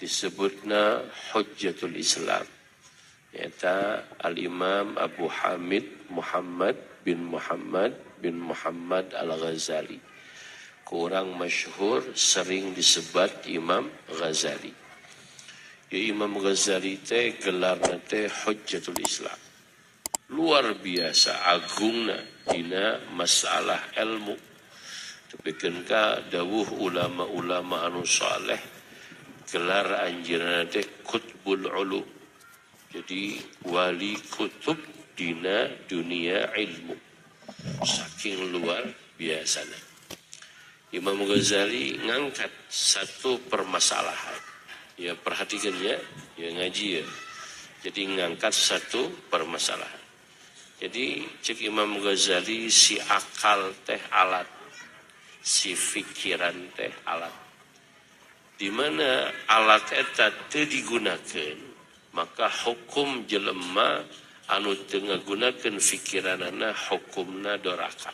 Disebutna Hujjatul Islam, nyata Al-Imam Abu Hamid Muhammad bin Muhammad bin Muhammad Al-Ghazali, kurang masyhur sering disebut Imam Ghazali. Ya, Imam Ghazali teh gelarna teh Hujjatul Islam, luar biasa agungna dina masalah ilmu. Tapi ka dawuh ulama-ulama anu saleh, gelar anjeunna teh Qutbul Ulum, jadi wali kutub dina dunia ilmu, saking luar biasanya. Imam Ghazali ngangkat satu permasalahan ya, perhatikan ya, ya ngaji ya. Jadi ngangkat satu permasalahan. Jadi cek Imam Ghazali, si akal teh alat, si pikiran teh alat. Di mana alat eta teu digunakeun, maka hukum jelema anu teu ngagunakeun pikiranana hukumna doraka.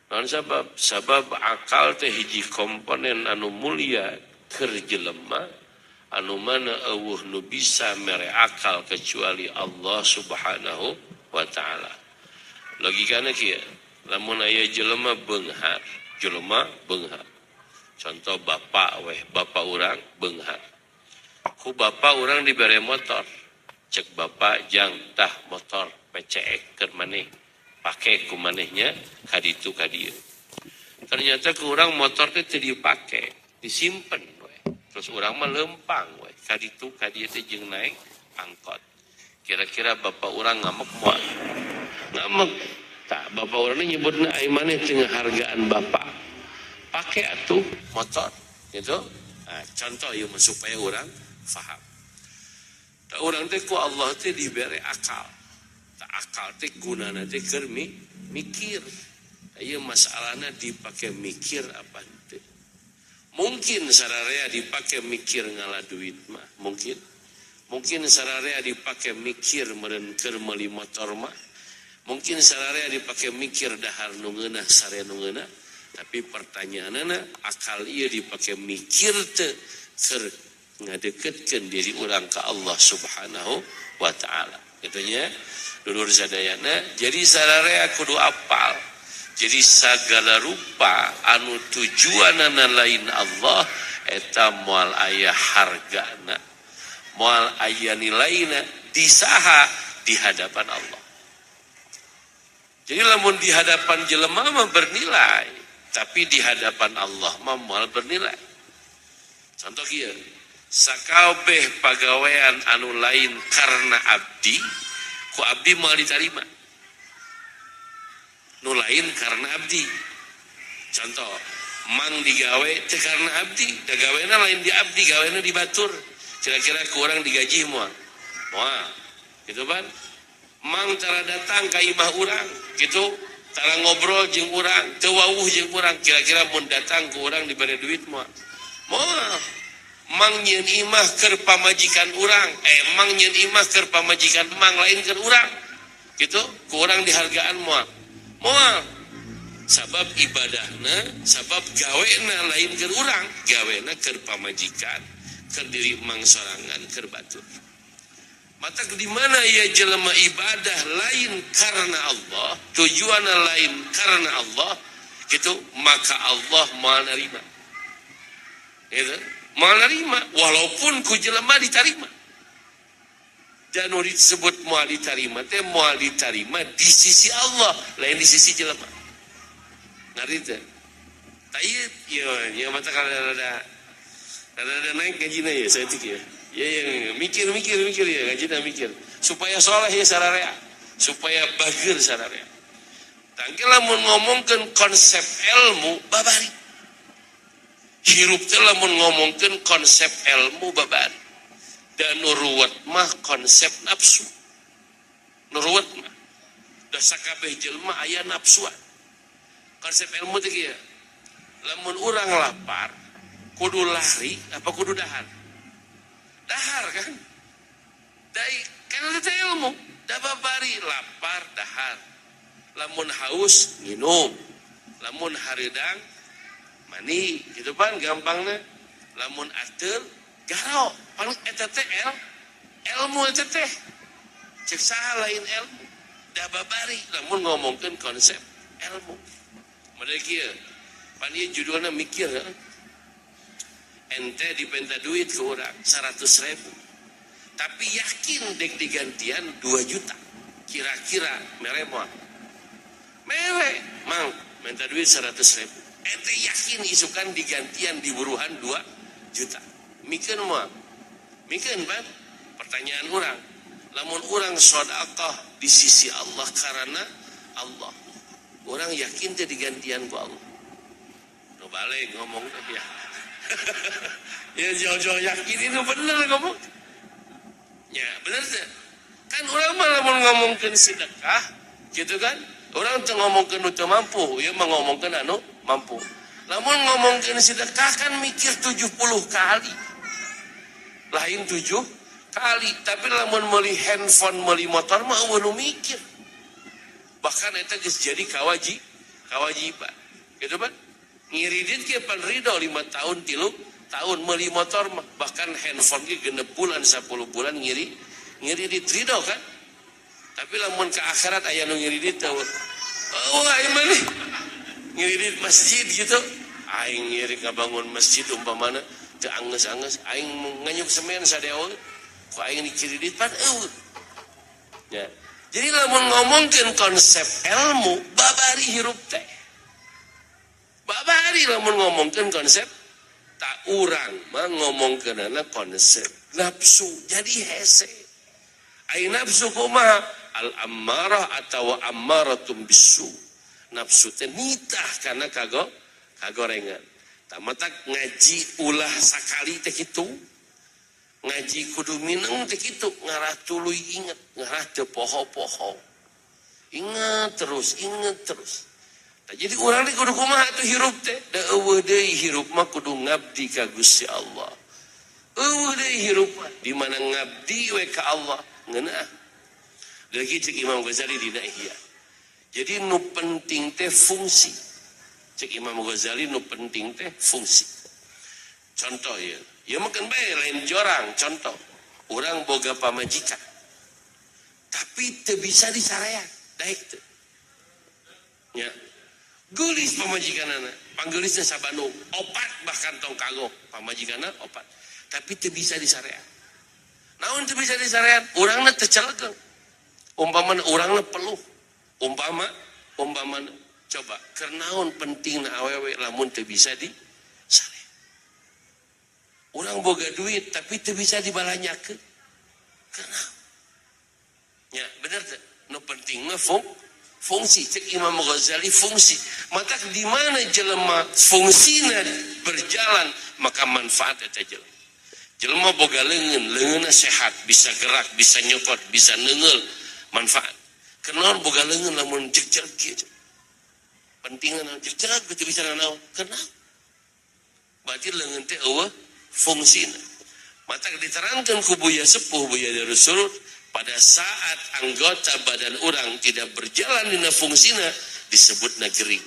Naon sabab? Sabab akal teh hiji komponen anu mulia keur jelema, anu mana euweuh nu bisa mere akal kecuali Allah Subhanahu wa Ta'ala. Logikana kieu, lamun aya jelema beunghar, jelema beunghar. Contoh bapak weh, bapak urang beunghar. Ku bapak urang dibere motor. Cek bapak, "Jang, tah motor PCX keur maneh. Pake ku manehnya kaditu kadieu." Ternyata ku urang motor teh teu dipake, disimpen weh. Terus urang mah lempang weh, kaditu kadieu teh jeung naik angkot. Kira-kira bapak urang ngamek moal? Ngamek. Tah, bapak urang nyebutna, "Ai maneh teu ngahargaan bapak. Pakai atuh motor," gitu. Nah, contoh ieu mah supaya orang faham. Tah, urang teh ku Allah teh dibere akal. Tah, akal teh gunana teh keur mikir. Ieu masalahna dipake mikir apa henteu. Mungkin sararea dipake mikir ngala duit mah, mungkin. Mungkin sararea dipake mikir meureun keur meuli motor mah. Mungkin sararea dipake mikir dahar nu ngeunah, sare nu ngeunah. Tapi pertanyaanna, akal ieu dipake mikir teu keur ngadeketkeun diri urang ka Allah Subhanahu wa Ta'ala? Kitu nya, dulur sadayana. Jadi sararea kudu apal. Jadi sagala rupa anu tujuanana lain Allah, eta moal aya hargana, moal aya nilaina di saha? Di hadapan Allah. Jadi lamun di hadapan jelema mah bernilai, tapi di hadapan Allah mah moal bernilai. Contoh kieu, sakabeh pagawean anu lain karena abdi, ku abdi moal diterima. Nu lain karena abdi. Contoh, mang digawe teu karena abdi, da gawena lain di abdi, gawena di batur. Kira-kira kurang digaji moal? Moal. Gitu kan? Mang tara datang ka imah urang, gitu, tara ngobrol jeung urang, teu wawuh jeung urang, kira-kira mun datang ku urang dibere duit moal? Moal. Mang nyieun imah keur pamajikan urang, eh, mang nyieun imah keur pamajikan mang, lain keur urang. Gitu, ku urang dihargaan moal? Moal. Sabab ibadahna, sabab gawena lain keur urang, gawena keur pamajikan, keur diri mang sorangan, keur batur. Maka di mana ya jelema ibadah lain karena Allah, tujuan lain karena Allah, gitu, maka Allah moal nerima. Gitu, moal nerima walaupun ku jelema diterima. Dan disebut moal diterima teh moal diterima di sisi Allah, lain di sisi jelema. Ngerti teh? Tah ieu ya, ya mata kalau ada naik gajina ya saya ya. Ya, ya, mikir, mikir, mikir ya, ngajina mikir. Supaya soleh ya sararea, supaya bager sararea. Tangke lamun ngomongkeun konsep ilmu babari. Hirup teh lamun ngomongkeun konsep ilmu babari. Dan nu ruwet mah konsep nafsu. Nu ruwet mah. Da sakabeh jelema aya nafsuan. Konsep ilmu teh kieu. Lamun urang lapar, kudu lari apa kudu dahar? Dahar kan? Dai kan itu ilmu. Da babari lapar dahar. Lamun haus minum. Lamun hareudang mandi, gitu kan gampangnya. Lamun ateul Garo, paling eta teh ilmu eta teh. Cek saha lain ilmu. Da babari lamun ngomongkeun konsep ilmu. Made kieu. Pan ieu judulna mikir heuh. Ente dipenta duit ke urang 100.000. Tapi yakin dek digantian 2 juta. Kira-kira mere moal. Mere, mang minta duit 100.000. Ente yakin isukan digantian di buruhan 2 juta. Mikeun moal. Mikeun pan? Pertanyaan urang. Lamun urang sedekah di sisi Allah karena Allah. Urang yakin teh digantian ku Allah. Nu balik ngomong teh ya. Ya jauh-jauh yakin itu bener ngomong. Ya bener teh. Kan urang mah lamun ngomongkeun sedekah gitu kan? Urang teu ngomongkeun nu teu mampu, ieu mah ngomongkeun anu mampu. Lamun ngomongkeun sedekah kan mikir 70 kali. Lain 7 kali, tapi lamun meuli handphone, meuli motor mah eueuh nu mikir. Bahkan eta geus jadi kawajiban. Gitu kan? Ngiridit ge pan ridho 5 tahun 3 tahun meuli motor mah, bahkan handphone ge 6 bulan 10 bulan ngiridit ridho kan? Tapi lamun ke akhirat aya nu ngiridit teh. Oh, aing mah nih. Ngiridit masjid gitu. Aing ngirid ngabangun masjid umpamana teu anggeus-anggeus aing nganyuk semen sadewa ku aing dikiridit pan eueuh. Ya. Jadi lamun ngomongkeun konsep ilmu babari hirup teh. Babari lamun ngomongkeun konsep tak urang mah ngomongkeunana konsep nafsu jadi hese. Ai nafsu kumaha? Al-ammarah atawa ammaratum bisu. Nafsu teh nitah kana kagorengan. Tamatak ngaji ulah sakali teh kitu. Ngaji kudu mineng teh kitu, ngarah tuluy inget, ngarah teu poho-poho. Ingat terus, ingat terus. Tah jadi urang teh kudu kumaha atuh hirup teh? Da eueuh deui hirup mah kudu ngabdi ka Gusti Allah. Eueuh deui hirup mah di mana ngabdi we ka Allah ngeunah. Lagi cek Imam Ghazali dina Ihya. Jadi nu penting teh fungsi. Cek Imam Ghazali nu penting teh fungsi. Contoh ya, ya makan bae lain jorang contoh. Urang boga pamajikan. Tapi teu bisa disarean, daek teu. Ya. Geulis pamajikanana, panggelisna sa Bandung, opat bahkan tong kagok pamajikanna opat. Tapi teu bisa disarean. Naon teu bisa disarean? Urangna teu celegeng. Umpamana urangna peluh. Umpamana coba keur naon pentingna awewe lamun teu bisa disarean. Urang boga duit tapi teu bisa dibalanyakeun. Keur naon? Ya, bener teu? Nu penting mah fungsi. Cek Imam Ghazali fungsi. Maka di mana jelema fungsina berjalan maka manfaat eta jelema. Jelema boga leungeun, leungeunna sehat, bisa gerak, bisa nyokot, bisa neunggeul, manfaat. Kenaon boga leungeun lamun jeg-jeg kieu. Pentingna naon jeg-jeg teu bisa nanaon. Kenaon? Berarti leungeun teh eueuh fungsina. Maka diterangkan ku Buya Sepuh, Buya Darussurur, pada saat anggota badan orang tidak berjalan dina fungsina disebutna gering.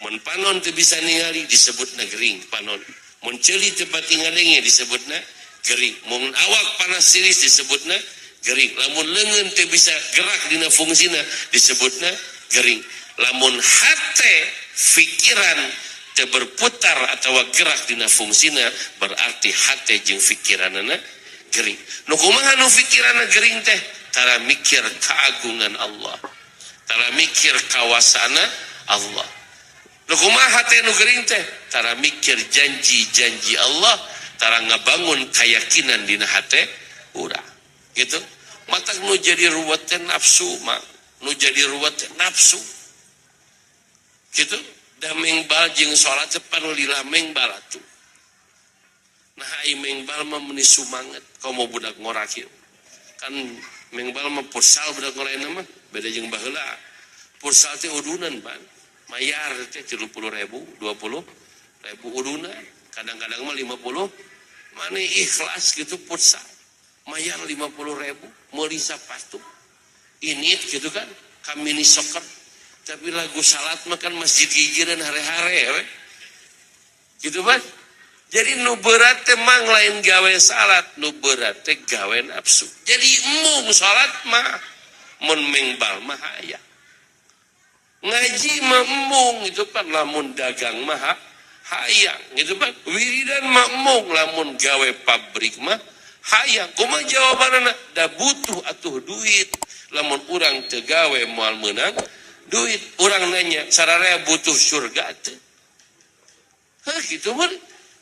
Mun panon teu bisa ningali disebutna gering panon. Mun ceuli teu pati ngadenge disebutna gering. Mun awak panas siris disebutna gering. Lamun leungeun teu bisa gerak dina fungsina disebutna gering. Lamun hate pikiran teu berputar atau gerak dina fungsina berarti hate jeung pikiranana gering. Nu kumaha nu pikiranna gering teh? Tara mikir keagungan Allah. Tara mikir kawasana Allah. Nu kumaha hate nu gering teh? Tara mikir janji-janji Allah, tara ngabangun keyakinan dina hate urang. Gitu. Matak nu jadi ruwet teh nafsu mah, nu jadi ruwet teh nafsu. Gitu. Da mengbal jeung salat teh pan lila mengbal atuh. Nah ai mengbal mah meuni sumanget komo budak ngora kieu. Kan mengbal mah futsal budak ngora mah beda jeung baheula. Futsal teh udunan pan. Mayar teh 30.000, 20.000 udunan. Kadang-kadang mah 50. Mane ikhlas gitu futsal. Mayar 50.000 meuli sapatu. Ini gitu kan, kami ini soccer. Tapi lagu salat mah kan masjid gigireun hare-hare we. Gitu pan. Jadi nu berat teh mang lain gawe salat, nu berat teh gawe nafsu. Jadi embung salat mah mun mengbal mah aya. Ngaji mah embung itu pan, lamun dagang mah hayang gitu pan. Wiridan mah embung, lamun gawe pabrik mah hayang. Kumaha jawabanana? Da butuh atuh duit. Lamun urang teu gawe moal meunang duit. Urang nanya, sararea butuh surga teu? Hah, gitu mah.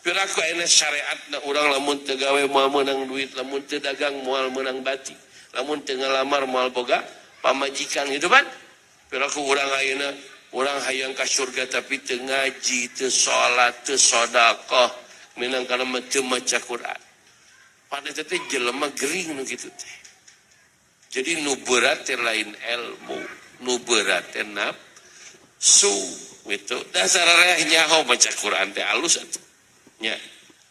Piraku ayeuna syariatna urang lamun teu gawe moal meunang duit, lamun teu dagang moal meunang bati, lamun teu ngalamar moal boga pamajikan gitu kan. Piraku urang ayeuna urang hayang ka surga tapi teu ngaji, teu salat, teu sedekah, minang kana mah teu maca Quran. Pada teh jelema gering nu kitu teh. Jadi nu berat teh lain ilmu, nu berat teh nafsu gitu. Dasar reh nyaho maca Quran teh alus atuh. Nya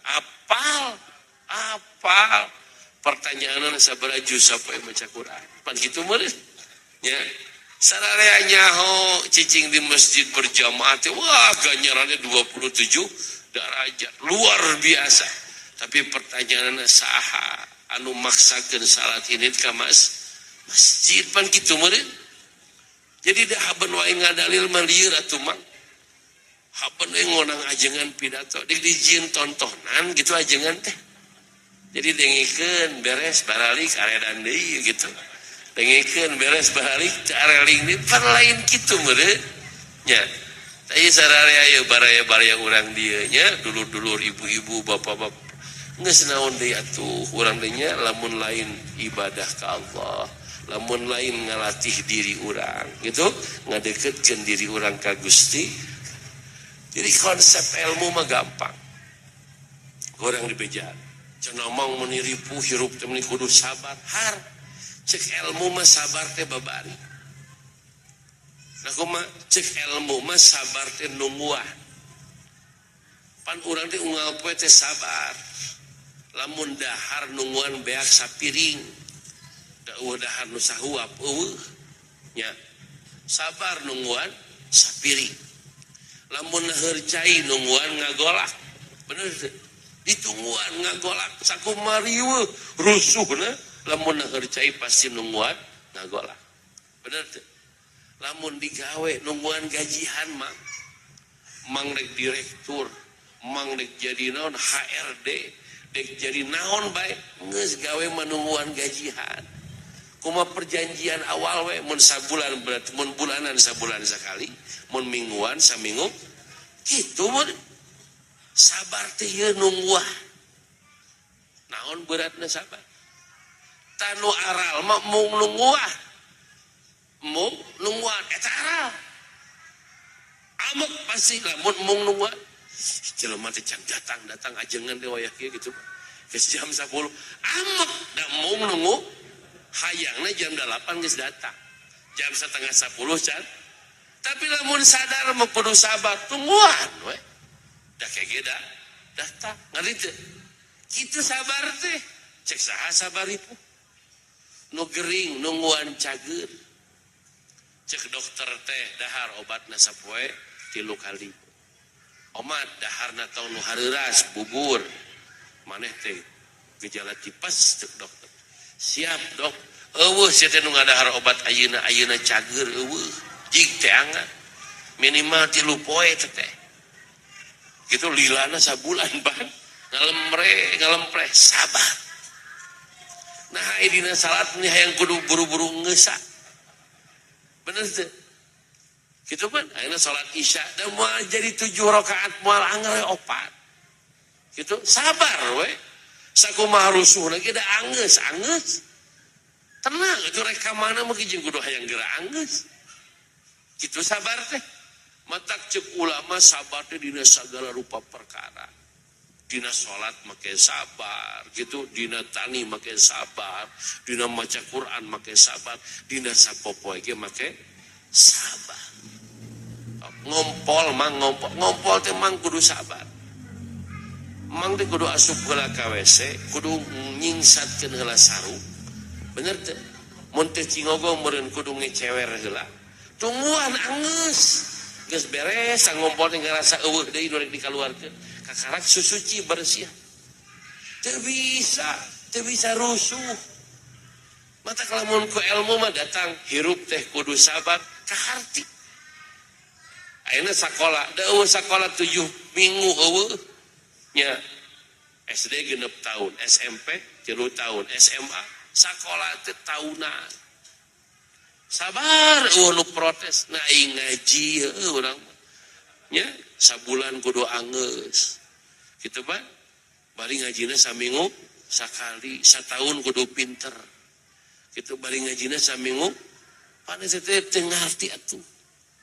apal apal pertanyaan sabaraha juz sapoe maca Quran pan kitu meureun nya. Sararea nyaho cicing di masjid berjamaah teh wah ganjarannya 27 derajat luar biasa, tapi pertanyaanna saha anu maksakeun salat ini ka masjid pan kitu meureun. Jadi dah haben wae ngadalil mah lieur atuh mah. Haben we ngonang ajengan pidato dik dijieun tontonan gitu ajengan teh. Jadi dengekeun beres baralik aredan deui gitu. Dengekeun beres baralik teu areling deui pan lain kitu meureun nya. Tah sararea ieu baraya-baraya urang dieu nya, dulur-dulur ibu-ibu bapak-bapak geus naon deui atuh urang teh nya, lamun lain ibadah ka Allah, lamun lain ngalatih diri urang gitu, ngadeketkeun diri urang ka Gusti. Jadi konsep ilmu mah gampang. Orang dibejaan. Cenah mang meuni ripuh hirup teh meuni kudu sabar. Har cek ilmu mah sabar teh babari. Nah kumaha cek ilmu mah sabar teh nungguan. Pan urang teh unggal poe teh sabar. Lamun dahar nungguan beak sapiring. Da eueuh dahar nu sahuap eueuh. Nya. Sabar nungguan sapiring. Lamun naheur cai nungguan ngagolak. Bener teu? Ditungguan ngagolak sakumaha riweuh rusuhna, lamun naheur cai pasti nungguan ngagolak. Bener teu? Lamun digawe nungguan gajihan mah mang rek direktur, mang rek jadi naon HRD, rek jadi naon bae geus gawe mah nungguan gajihan. Kumaha perjanjian awal we mun sabulan berarti mun bulanan sabulan sakali, mun mingguan saminggu kitu mun sabar teh ieu nungguan. Naon beratna sabar? Tanu aral mah mung nungguan. Mung nungguan eta aral. Amuk pasti lamun mung nungguan. Jelema teh can datang-datang ajengan teh wayah kieu gitu. Geus jam 10. Amuk da mung nunggu hayangna jam 8 geus datang. Jam setengah 10 can. Tapi lamun sadar mah kudu sabar, tungguan we. Da kege da datang, ngerti teu? Kitu sabar teh. Cek saha sabar ibu? Nu gering nungguan cager. Cek dokter teh dahar obatna sapoe 3 kali. Omat daharna tong nu hareuras bubur. Maneh teh gejala tipes cek dokter. Siap dok. Eueuh sia teh nu ngadahar obat ayeuna, ayeuna cager eueuh. Jig teh angan. Minimal 3 poe teh. Gitu lilana sabulan ban. Ngalemre, ngalempre sabar. Nah, dina salat nih hayang kudu buru-buru ngeusa. Bener teu? Gitu kan? Ayeuna salat Isya da moal jadi 7 rakaat moal anger 4. Gitu, sabar we. Sakumaha rusuhna ge da anggeus, anggeus. Tenang atuh rek ka mana mah jeung kudu hayang geura anggeus. Gitu sabar teh. Matak cek ulama sabar teh dina sagala rupa perkara. Dina salat make sabar, gitu, dina tani make sabar, dina maca Quran make sabar, dina sapopoe ge make sabar. Ngompol mang ngompol, ngompol teh mang kudu sabar. Mang teh kudu asup heula ka WC, kudu nyingsatkeun heula sarung. Bener teh? Mun teh cingogo meureun kudu ngecewer heula. Tungguan anggeus. Geus beres ngompol teh ngarasa eueuh deui nu rek dikaluarkeun. Kakarak susuci bersih. Teu bisa rusuh. Mata lamun ku ilmu mah datang hirup teh kudu sabar kaharti. Ayeuna sakola, da eueuh sakola 7 minggu eueuh nya. SD 6 tahun, SMP 3 tahun, SMA sakola teh tahunan. Sabar eueuh nu protes, nah aing ngaji heueuh urang mah. Nya sabulan kudu anggeus. Kitu Pak. Bari ngajina saminggu sakali, satahun kudu pinter. Kitu bari ngajina saminggu panes teh teu ngarti atuh.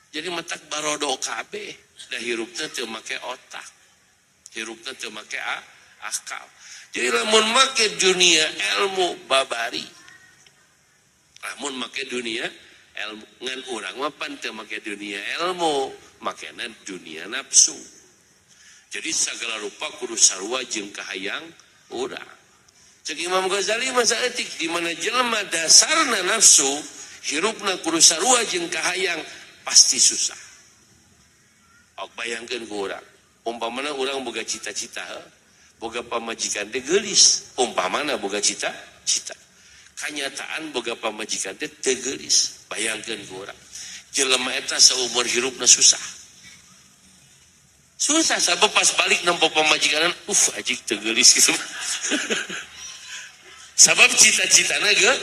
Jadi matak barodo kabeh, da hirupna teu make otak. Hirupna teu make akal. Jadi lamun make dunia ilmu babari. Lamun make dunia ilmu ngan urang mah pan teu make dunia ilmu, makena dunia nafsu. Jadi segala rupa kudu sarua jeung kahayang urang. Cek Imam Ghazali masa etik di mana jelema dasarna nafsu, hirupna kudu sarua jeung kahayang pasti susah. Ok bayangkeun ku urang. Umpamana urang boga cita-cita, boga pamajikan teh geulis. Umpamana boga cita-cita. Kanyataan boga pamajikan teh teu geulis. Bayangkeun ku urang. Jelema eta saumur hirupna susah. Susah sabab pas balik nempo pamajikan, ajik teu geulis kitu. Sabab cita-citana ge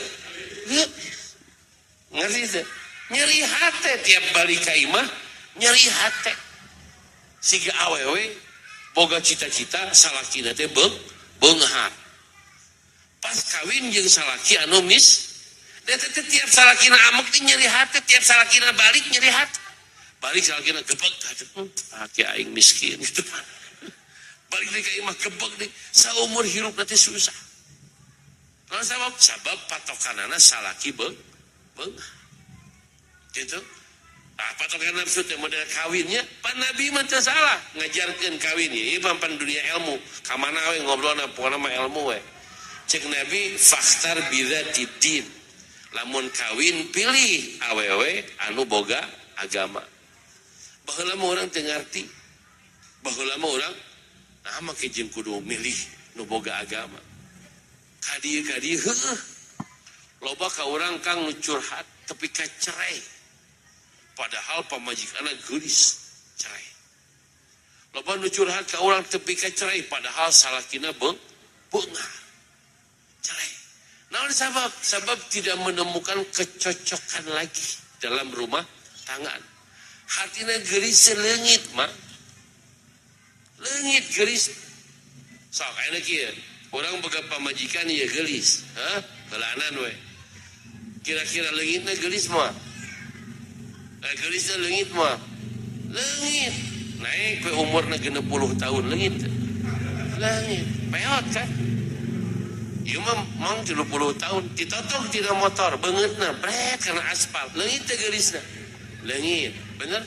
ngerti teh. Nyeri hate tiap balik ka imah, nyeri hate. Siga awewe boga cita-cita salakina teh beunghar. Pas kawin jeung salaki anu mis, teh tiap salakina amek teh nyeri hate, tiap salakina balik nyeri hate. Balik salakina gebeg hate, laki aing miskin gitu. Balik deui ka imah gebeg deui, saumur hirup teh susah. Naon sabab? Sabab patokanana salaki beunghar. Gitu. Nah, patokan nafsu teh model kawinnya, pan Nabi mah teu salah ngajarkeun kawin ieu pan dunia ilmu. Ka mana we ngobrolna pokona mah ilmu we. Cek Nabi fakhtar bidzatid din. Lamun kawin pilih awewe anu boga agama. Baheula mah urang teu ngarti. Baheula mah urang nah make jeung kudu milih nu boga agama. Ka dieu heueuh. Loba ka urang kang nu curhat tepi ka cerai. Padahal pamajikanna geulis cerai. Loba nu curhat ka urang tepi ka cerai padahal salakina beunghar. Cerai. Naon sabab? Sabab tidak menemukan kecocokan lagi dalam rumah tangga. Hatina geulis leungit mah. Leungit geulis. Sok ayeuna kieu. Urang boga pamajikan ieu geulis, hah? Heulaanan we. Kira-kira leungitna geulis mah. Geulisna leungit mah. Leungit. Naik ke umurna 60 tahun leungit. Leungit. Peot kan? Ieu mah mang 30 tahun ditotok tina motor beungeutna bret kana aspal. Leungit teh geulisna. Leungit, bener?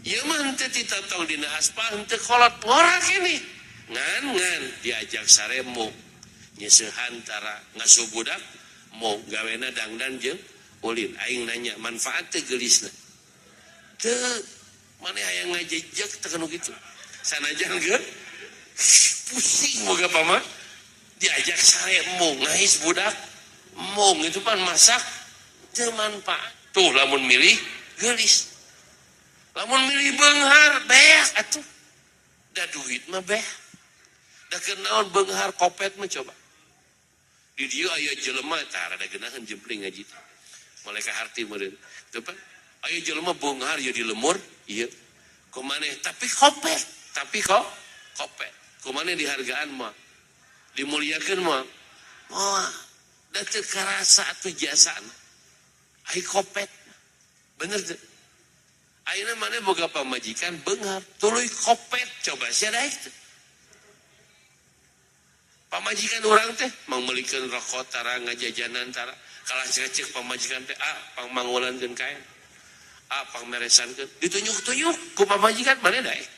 Ieu mah henteu ditotok dina aspal henteu kolot ngora keneh. Ngan diajak saremo nyeseuhan tara ngasuh budak mau gawena dangdan jeung ulin. Aing nanya manfaat teh geulisna. Teu maneh hayang ngajejek teh kanu kitu. Sanajan ge pusing boga pama diajak saremo ngais budak mong itu pan masak teu manfaat. Tuh lamun milih geulis. Lamun milih beunghar beak atuh. Da duit mah beak. Da kenaon beunghar kopet mah coba. Di dieu aya jelema tah rada geunaheun jempling ngaji teh. Mulai ka harti meureun. Teu pan aya jelema beunghar ieu di lemur ieu. Kumaneh tapi kopet, tapi kok kopet. Kumaneh dihargaan mah. Dimuliakeun mah. Moal. Da teu karasa atuh jasana. Ai kopet. Bener teu? Ayeuna maneh boga pamajikan beunghar, tuluy kopet coba sia daek teu. Pamajikan urang teh mangmeulikeun rokok tara ngajajanan tara kalah cek pamajikan teh pangmangulankeun kaen. Pangmeresankeun ditunjuk-tunjuk ku pamajikan maneh daek.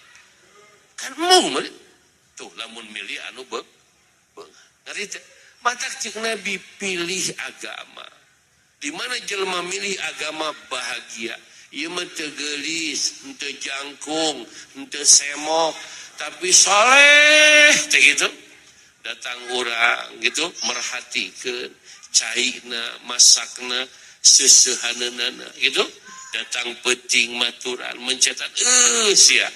Kan mung meureun. Tuh lamun milih anu beunghar. Ngerti teu? Matak ceuk Nabi pilih agama. Di mana jelema milih agama bahagia. Ieu mah teu geulis, henteu jangkung, henteu semok, Tapi soleh teh gitu. Datang urang gitu merhatikeun caina masakna seseuhaneunana gitu. Datang peuting maturan mencetan sia.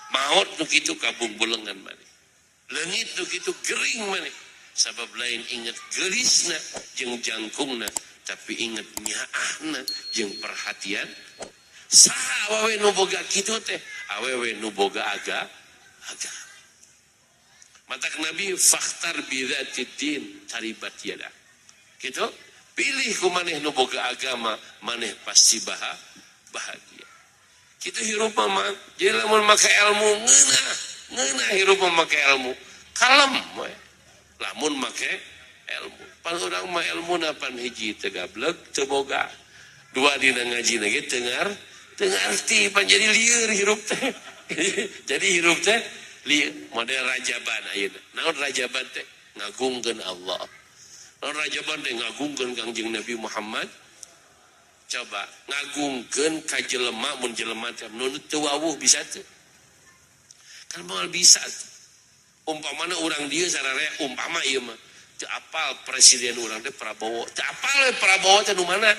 Maot nu kitu kabungbulengan maneh. Leungit nu kitu gering maneh. Sabab lain inget geulisna jeung jangkungna tapi inget nyaahna jeung perhatian. Saha awewe nu boga kitu teh? Awewe nu boga agama. Matak Nabi fakhtar bidzatid taribat yada. Gitu? Pilih ku maneh nu boga agama, maneh pasti bahagia. Kitu hirup mah. Jadi lamun make ilmu ngeunah, ngeunah hirup mah make ilmu. Kalem we. Lamun make ilmu. Pan urang mah ilmuna pan hiji teu gableg, teu boga. Dua dina ngajina ge teu ngarti, pan jadi lieur hirup teh. Jadi hirup teh lieur model rajaban ayeuna. Naon rajaban teh? Ngagungkeun Allah. Naon rajaban teh? Ngagungkeun Kangjeng Nabi Muhammad. Coba ngagungkeun ka jelema mun jelema teh nu teu wawuh bisa teu? Kan moal bisa. Umpamana urang dieu sararea umpama ieu mah teu apal presiden urang teh Prabowo. Teu apal we Prabowo teh nu mana?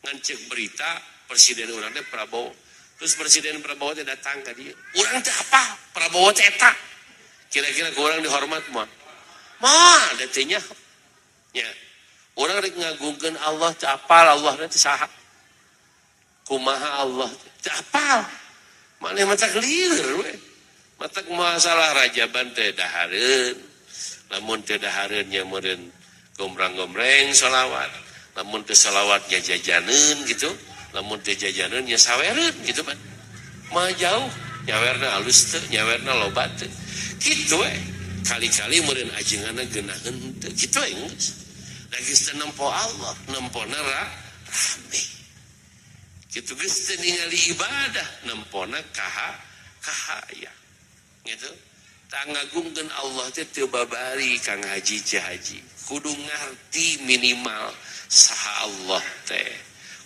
Ngan ceuk berita presiden urang teh Prabowo. Terus presiden Prabowo teh datang ka dieu. Urang teh apa? Prabowo teh eta. Kira-kira ku urang dihormat mah? Mah da teh nya. Nya. Urang rek ngagungkeun Allah teh apal Allah teh saha? Kumaha Allah teh apal? Maneh mah tak lieur we. Matak masalah rajaban teh dahareun. Lamun teh dahareun nya meureun gombrang-gombreng salawat. Lamun teh salawat nya jajaneun gitu. Lamun teh jajaneun nya sawereun gitu kan. Mah jauh nyawerna alus teu, nyawerna loba teu. Kitu we. Kali-kali meureun ajenganna geunaheun teu. Kitu we geus. Da geus teu nempo Allah, nempona rame. Kitu geus teu ningali ibadah, nempona kahaya. Gitu. Tah ngagungkeun Allah teh teu babari Kang Haji Haji. Kudu ngarti minimal saha Allah teh.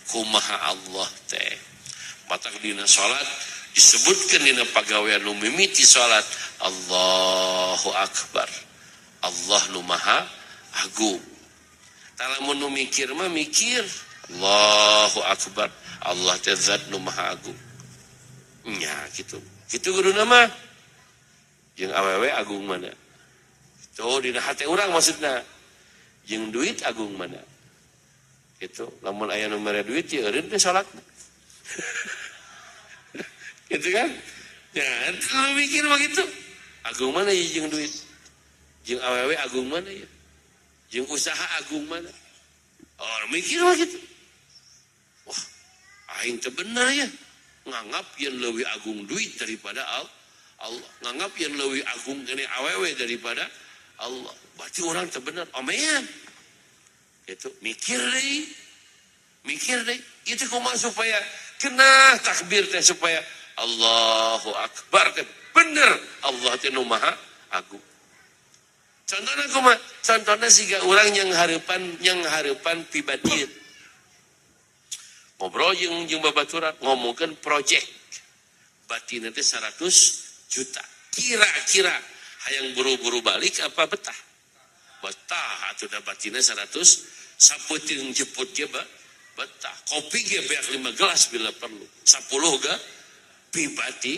Kumaha Allah teh. Matak dina salat disebutkeun dina pagawean nu mimiti salat Allahu Akbar. Allah nu maha agung. Tah lamun nu mikir mah mikir Allahu Akbar. Allah teh zat nu maha agung. Nya kitu. Kitu kuduna mah. Jeung awewe agung mana? Tuh dina hate urang maksudna. Jeung duit agung mana? Gitu. Lamun aya nu mere duit ya eureun teh salatna. Gitu kan? Ya, lu mikir mah gitu. Agung mana ya jeung duit? Jeung awewe agung mana ya? Jeung usaha agung mana? Oh, mikir mah gitu. Wah, aing teh bener ya. Nganggap yang leuwih agung duit daripada Allah. Nganggap yang leuwih agung kene awewe daripada Allah. Berarti orang teh bener omean. Itu mikir deui. Mikir deui. Itu kumaha supaya kena takbir teh supaya Allahu Akbar teh bener Allah teh nu maha agung. Contohna kumaha? Contohna siga urang yang hareupan pibatieun. Ngobrol jeung babaturan ngomongkeun project. Batina teh 100 juta. Kira-kira hayang buru-buru balik apa betah? Betah atuh da batina 100 sapeuting jemput ge betah. Kopi ge beak 5 gelas bila perlu. 10 ge pibati.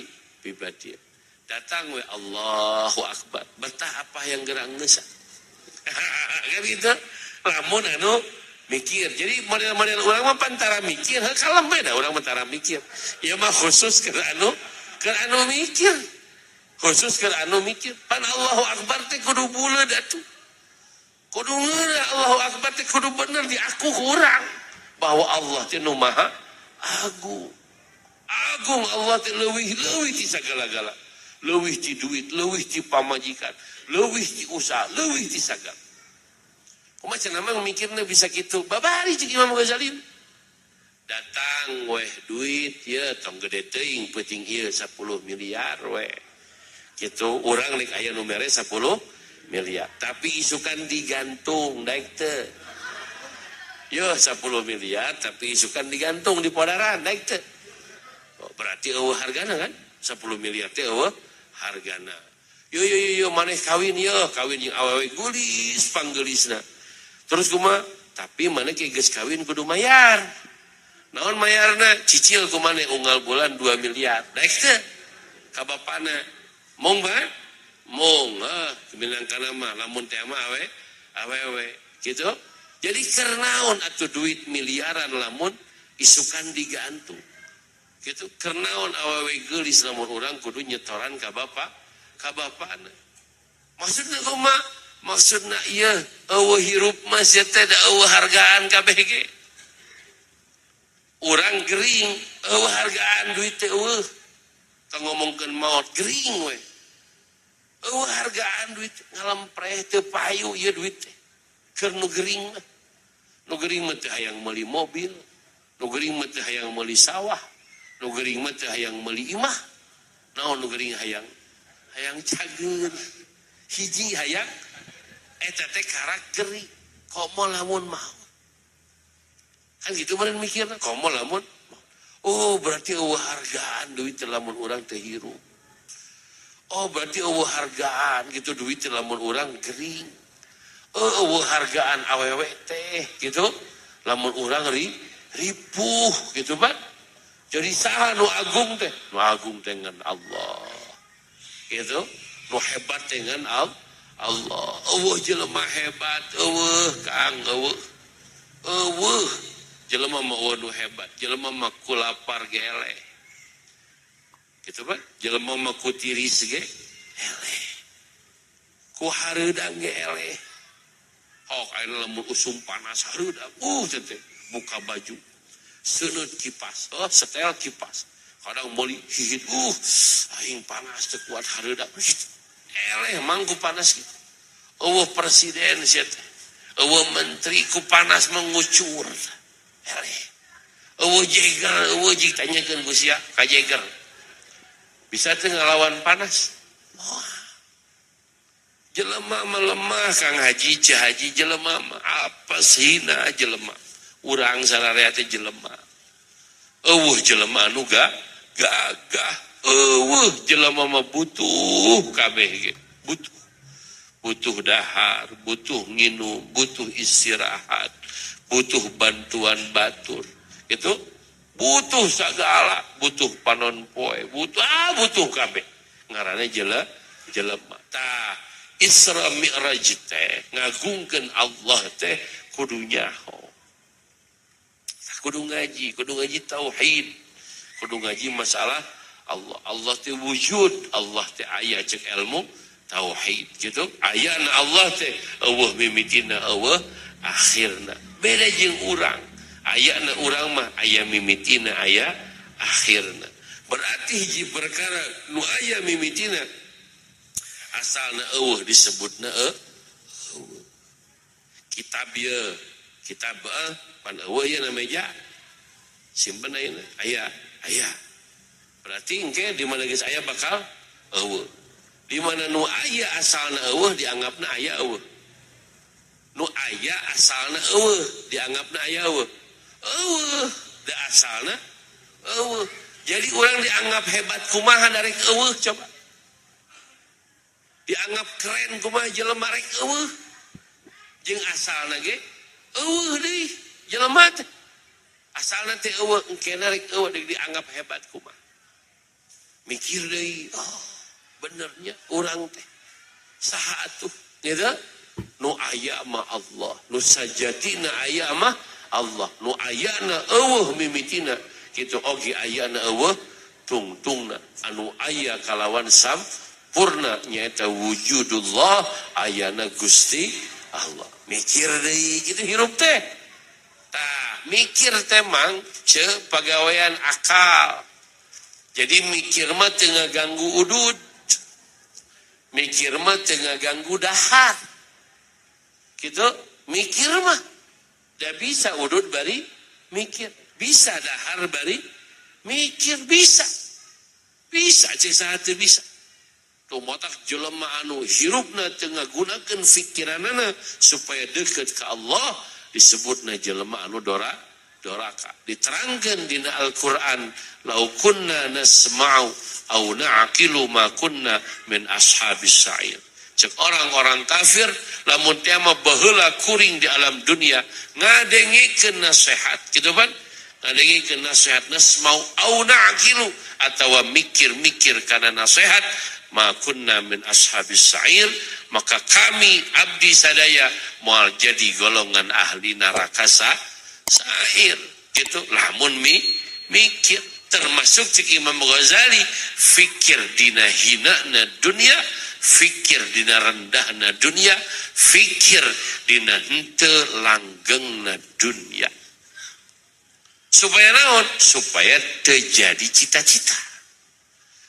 Datang we Allahu Akbar. Betah apa yang gerang geus? Kan gitu. Lamun anu mikir. Jadi model-model urang mah pantara mikir, heuh kalem we da urang mah tara mikir. Ieu mah khusus keur anu mikir. Khusus keur anu mikir. Pan Allahu Akbar teh kudu buleud atuh. Kudu ngeunah Allahu Akbar teh kudu bener diaku ku urang bahwa Allah teh nu maha agung. Agung Allah teh leuwih-leuwih ti sagala-gala. Leuwih ti duit, leuwih ti pamajikan, leuwih ti usaha, leuwih ti sagala. Kumaha cenah mah mikirna bisa kitu. Babari cek Imam Ghazali. Datang weh duit ye tong gede teuing peuting ieu 10 miliar weh. Kitu urang rek aya nu mere 10 miliar. Tapi isukan digantung daek teu. Yo 10 miliar tapi isukan digantung di podaran daek teu. Oh, berarti eueuh hargana kan? 10 miliar teh eueuh hargana. Yo yo yo yo maneh kawin yo, kawin jeung awewe gulis panggelisna. Terus kumaha? Tapi maneh ge geus kawin kudu mayar. Naon mayarna? Cicil ku maneh unggal bulan 2 miliar. Daek teu? Ka bapana. Mong ba? Mong, minangkana mah lamun teh mah awe awewe gitu. Jadi keur naon atuh duit miliaran lamun isukan digantung. Gitu, keur naon awewe geulis lamun urang kudu nyetoran ka bapak, ka bapana. Maksudna kumaha? Maksudna ieu eueuh hirup mah sia teh da eueuh hargaan kabeh ge. Urang gering, eueuh hargaan duit teh eueuh. Tong ngomongkeun maot gering we. Eueuh hargaan duit ngalempreh teu payu ieu duit teh. Keur nu gering mah. Nu gering mah teu hayang meuli mobil, nu gering mah teu hayang meuli sawah, nu gering mah teu hayang meuli imah. Naon nu gering hayang? Hayang cager. Hiji hayang eta teh karak gering. Komo lamun maot. Kan gitu meureun mikirna, komo lamun oh berarti eueuh hargaan duit teh lamun urang teu hirup. Oh berarti eueuh hargaan gitu duit teh lamun urang gering. Oh eueuh hargaan awewe teh gitu lamun urang ripuh gitu Pak. Jadi saha nu agung teh? Nu agung teh ngan Allah. Gitu, nu hebat teh ngan Allah. Eueuh jelema hebat, eueuh Kang, eueuh. Eueuh jelema mah eueuh nu hebat, jelema mah ku lapar ge eleh. Gitu Pak, jelema mah ku tiris ge eleh. Ku hareudang ge eleh. Oh, ayeuna lamun usum panas hareudang, teh buka baju. Seuneut kipas, oh setel kipas. Kadang meuli hihit, aing panas teu kuat hareudang. Eleh mangku panas gitu. Eueuh presiden sia teh. Eueuh menteri ku panas mengucur. Eleh. Eueuh jeger, eueuh jig tanyakeun ku sia ka jeger. Bisa teu ngalawan panas? Moal. Jelema mah lemah Kang Haji, Ceu Haji jelema mah apes hina jelema. Urang sararea teh jelema. Eueuh jelema anu gagah. Eueuh jelema mah butuh kabeh ge. Butuh. Butuh dahar, butuh nginum, butuh istirahat, butuh bantuan batur. Gitu. Butuh sagala, butuh panon poe, butuh butuh kabeh. Ngaranna jelema. Tah, Isra Mi'raj teh ngagungkeun Allah teh kudu nyaho. Kudu ngaji tauhid, kudu ngaji masalah Allah. Allah teh wujud, Allah teh aya cek ilmu tauhid gitu. Ayana Allah teh eueuh mimitina eueuh akhirna. Beda jeung urang. Ayana urang mah aya mimitina aya akhirna. Berarti hiji perkara nu aya mimitina asalna eueuh disebutna eueuh. Kitab ieu, kitab pan eueuh ieu na meja. Simpen ayeuna aya, aya. Berarti engke di mana geus aya bakal eueuh. Di mana nu aya asalna eueuh dianggapna aya eueuh. Nu aya asalna eueuh dianggapna aya eueuh. Eueuh da asalna eueuh. Jadi urang dianggap hebat kumaha dari eueuh coba. Dianggap keren kumaha jelema rek eueuh. Jeung asalna ge eueuh deui jelema teh. Asalna teh eueuh engkena rek eueuh dianggap hebat kumaha. Mikir deui, oh benernya urang teh saha atuh gitu. Nu aya mah Allah, nu sajatina aya mah Allah, nu ayana eueuh mimitina kitu oge ayana eueuh tungtungna, anu aya kalawan sampurna nyaeta wujudullah ayana Gusti Allah. Mikir deui kitu hirup teh. Tah, mikir teh mang ce pagawean akal. Jadi mikir mah teu ngaganggu udud. Mikir mah teu ngaganggu dahar. Gitu, mikir mah da bisa udud bari mikir, bisa dahar bari mikir, bisa. Bisa cek saha teu bisa. Tuh motak jelema anu hirupna teu ngagunakeun fikiranana supaya deukeut ka Allah disebutna jelema anu Doraka. Diterangkan dina Al-Qur'an, lau kunna nasma'u au na'qilu ma kunna min ashabis sa'ir. Cek orang-orang kafir lamun teh mah baheula kuring di alam dunia ngadengikeun nasihat gitu kan, ngadengikeun nasihat nasma'u au na'qilu atawa mikir-mikir kana nasihat, ma kunna min ashabis sa'ir, maka kami abdi sadaya moal jadi golongan ahli neraka sa'ir gitu. Lamun mikir termasuk cek Imam Ghazali, fikir dina hinana dunia, fikir dina rendahna dunia, fikir dina henteu langgengna dunia. Supaya naon? Supaya terjadi cita-cita,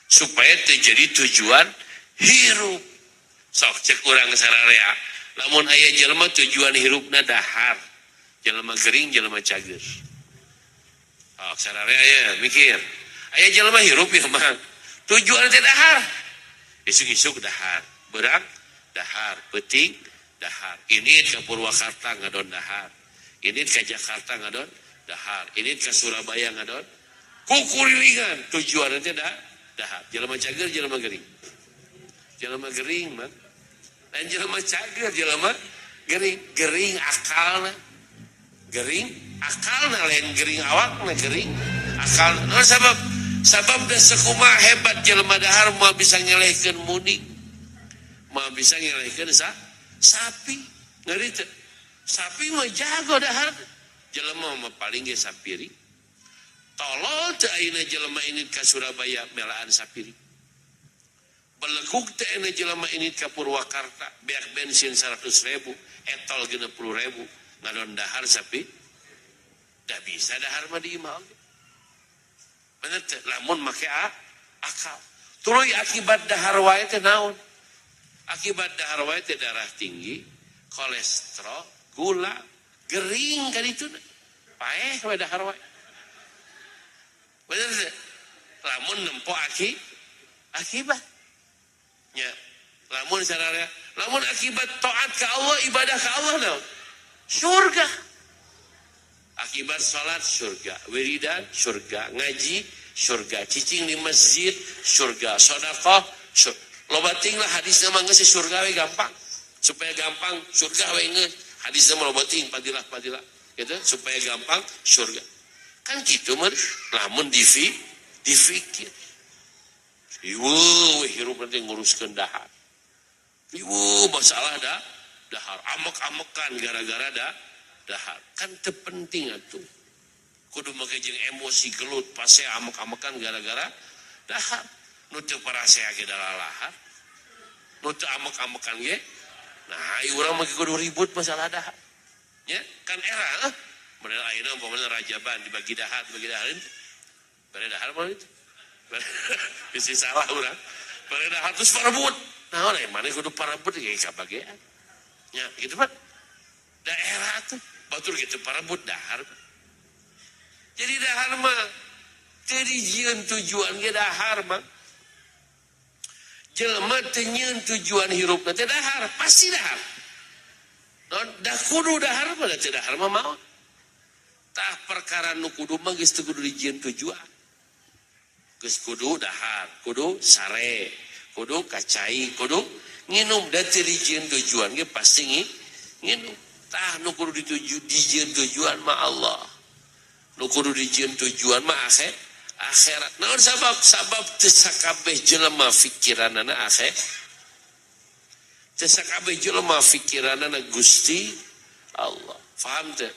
supaya terjadi tujuan hirup. Sok cek urang sararea, lamun aya jelema tujuan hirupna dahar, jelema gering, jelema cager. Oh, sararea aya mikir, aya jelema hirup ya mah tujuan teh dahar, isuk-isuk dahar, berang dahar, peuting dahar, ini ke Purwakarta ngadon dahar, ini ke Jakarta ngadon dahar, ini ke Surabaya ngadon, kukulilingan tujuan teh dahar. Jelema cager, jelema gering, jelema gering mah lain jelema cager, jelema gering, gering akalna, gering akalna lain gering awakna, gering akalna. Nah, sabab da sakumaha hebat jelema dahar moal bisa ngelehkeun mudik, moal bisa ngelehkeun sapi, ngeri teu? Sapi mah jago dahar, jelema mah paling ge sapiri. Tolol teu ayeuna jelema ini ka Surabaya melaan sapiri. Belekuk teu ayeuna jelema ini ka Purwakarta beak bensin 100.000, etol 60.000, ngadon dahar sapi. Da bisa dahar mah di imah oge. Bener teu? Lamun make akal. Tuluy akibat dahar wae teh naon? Akibat dahar wae teh darah tinggi, kolesterol, gula, gering ka ditu. Paeh we dahar wae. Bener teu? Lamun nempo akibat. Nya, lamun sararea, lamun akibat taat ka Allah, ibadah ka Allah naon? Surga. Akibat salat surga, wiridan surga, ngaji surga, cicing di masjid surga, sedekah surga. Loba teuing lah hadisna mah geus surga we gampang. Supaya gampang surga we geus. Hadisna mah loba teuing fadilah-fadilah gitu supaya gampang surga. Kan kitu mah lamun difikir. Ieu we hirup nanti nguruskeun dahar. Ieu masalah dahar, amek-amekan gara-gara dahar. Kan teu penting atuh. Kudu make jeung emosi gelut pase amek-amekan gara-gara dahar. Nu teu parasea ge dalalahar. Nu teu amek-amekan ge. Nah, ieu urang mah kudu ribut masalah dahar. Nya, kan era model ayeuna umpamana rajaban dibagi dahar, dibagi dahar itu. Bare dahar mah itu. Bisi salah urang. Bare dahar terus parebut. Nah, urang mana kudu parebut ge kabagean. Nya, gitu Pak. Daerah tuh batur gitu parebut dahar. Jadi dahar mah teu dijieun tujuan ge dahar mah. Jelema teu nyieun tujuan hirupna teh dahar, pasti dahar. Non, dah kudu dahar mah, teu dahar mah maot. Tah perkara nu kudu mah geus teu kudu dijieun tujuan. Geus kudu dahar, kudu sare, kudu kacai, kudu nginum, da teu dijieun tujuan ge pasti nginum. Tah nu kudu dijieun tujuan mah Allah. Nu kudu dijieun tujuan mah akhirat. Naon sabab? Sabab teu sakabeh jelema fikiranana akhir. Teu sakabeh jelema fikiranana Gusti Allah. Faham teu?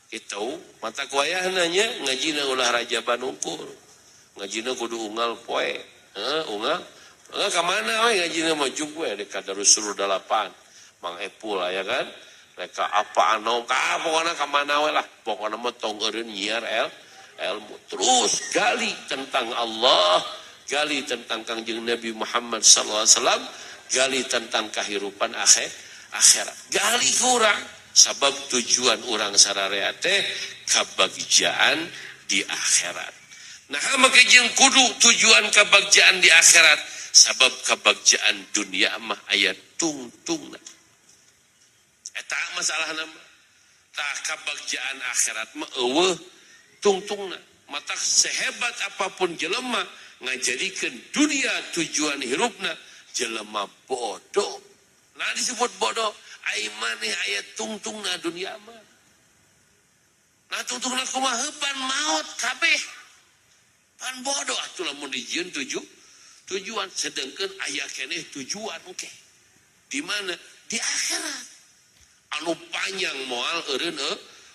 Itu mata kuayahna nya ngajina ulah rajaban unggul. Ngajina kudu unggal poe. Heuh, unggal. Heuh, ka mana we ngajina mah jug we dekat Darussurur 8. Mang Epul ya kan? Mereka apa anu ka pokona ka mana we lah. Pokona mah tong eureun nyiar ilmu. Terus gali tentang Allah, gali tentang Kangjeng Nabi Muhammad sallallahu alaihi wasallam, gali tentang kehidupan akhirat. Gali kurang sabab tujuan urang sararea teh kabagjaan di akhirat. Nah, make jeung kudu tujuan kabagjaan di akhirat, sabab kabagjaan dunia mah aya tungtungna. Eta masalahna mah. Tah kabagjaan akhirat mah eueuh tungtungna. Matak sehebat apapun jelema ngajadikeun dunia tujuan hirupna jelema bodoh. Nah disebut bodoh ai maneh aya tungtungna dunia mah. Nah tungtungna kumaha pan maot kabeh. Pan bodoh atuh lamun dijieun tujuan sedangkan aya keneh tujuan oke. Di mana? Di akhirat. Anu panjang moal eureun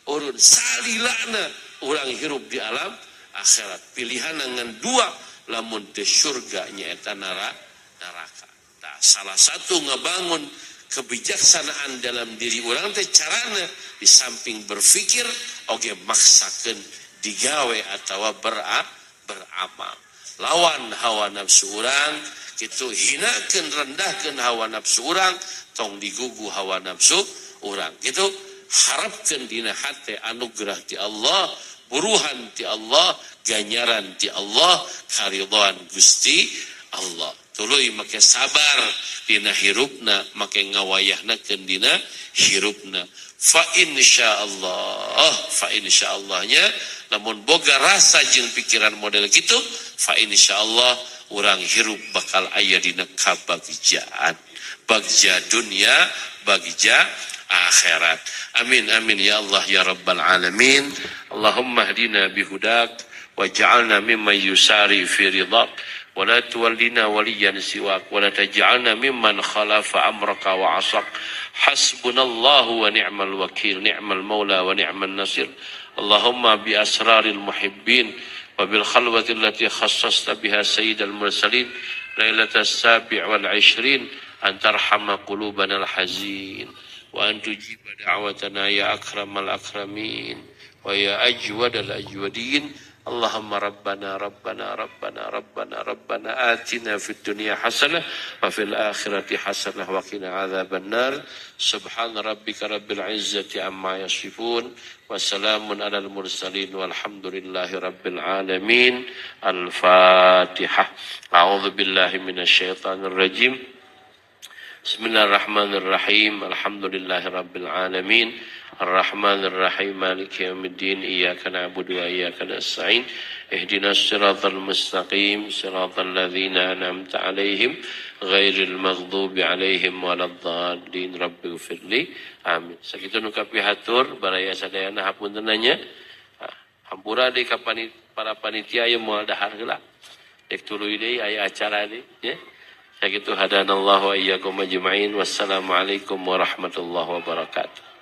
eureun salilana urang hirup di alam akhirat. Pilihan ngan dua lamun teu surga nyaeta neraka. Tah salah satu ngabangun kebijaksanaan dalam diri urang teh carana di samping berpikir oge maksakeun digawe atawa beramal. Lawan hawa nafsu urang kitu hinakeun rendahkeun hawa nafsu urang tong digugu hawa nafsu urang kitu harapkeun dina hate anugerah ti Allah, buruhan ti Allah, ganjaran ti Allah, karidhoan Gusti Allah. Tuluy make sabar dina hirupna, make ngawayahnakeun dina hirupna. Fa insyaallah, fa insyaallah-nya lamun boga rasa jeung pikiran model kitu, fa insyaallah urang hirup bakal aya dina kabagjaan. Bagja dunia, bagja akhirat. Amin amin ya Allah ya Rabbal alamin. Allahumma hdina bihudak waj'alna mimman yusari fi ridak wa la tuwallina waliyan siwak wa la taj'alna mimman khalafa amraka wa asak. Hasbunallahu wa ni'mal wakil, ni'mal maula wa ni'man nasir. Allahumma bi asraril muhibbin wa bil khalwati allati khassasta biha sayyidal mursalin lailatas sabi' wal 20 an tarhama qulubana al hazin wa an tujiba da'watana ya akramal akramin wa ya ajwadal ajwadin. Allahumma rabbana rabbana rabbana rabbana rabbana atina fid dunya hasanah wa fil akhirati hasanah wa qina adzaban nar. Subhana rabbika rabbil izzati amma yasifun wa salamun alal mursalin walhamdulillahi rabbil alamin. Al-Fatihah. A'udzu billahi minasyaitonir rajim. Bismillahirrahmanirrahim. Alhamdulillahi rabbil alamin. Arrahmanirrahim. Maliki yaumiddin. Iyyaka na'budu wa iyyaka nasta'in. Ihdinas siratal mustaqim, siratal ladzina an'amta 'alaihim ghairil maghdubi 'alaihim waladdallin. Rabbighfirli. Amin. Sakitu nu kapihatur baraya sadayana hapunten nya. Hampura deui ka para panitia ieu moal dahar heula. Dek tuluy deui aya acara deui nya. Sakitu hadanallahu wa iyyakum ajma'in. Wassalamualaikum warahmatullahi wabarakatuh.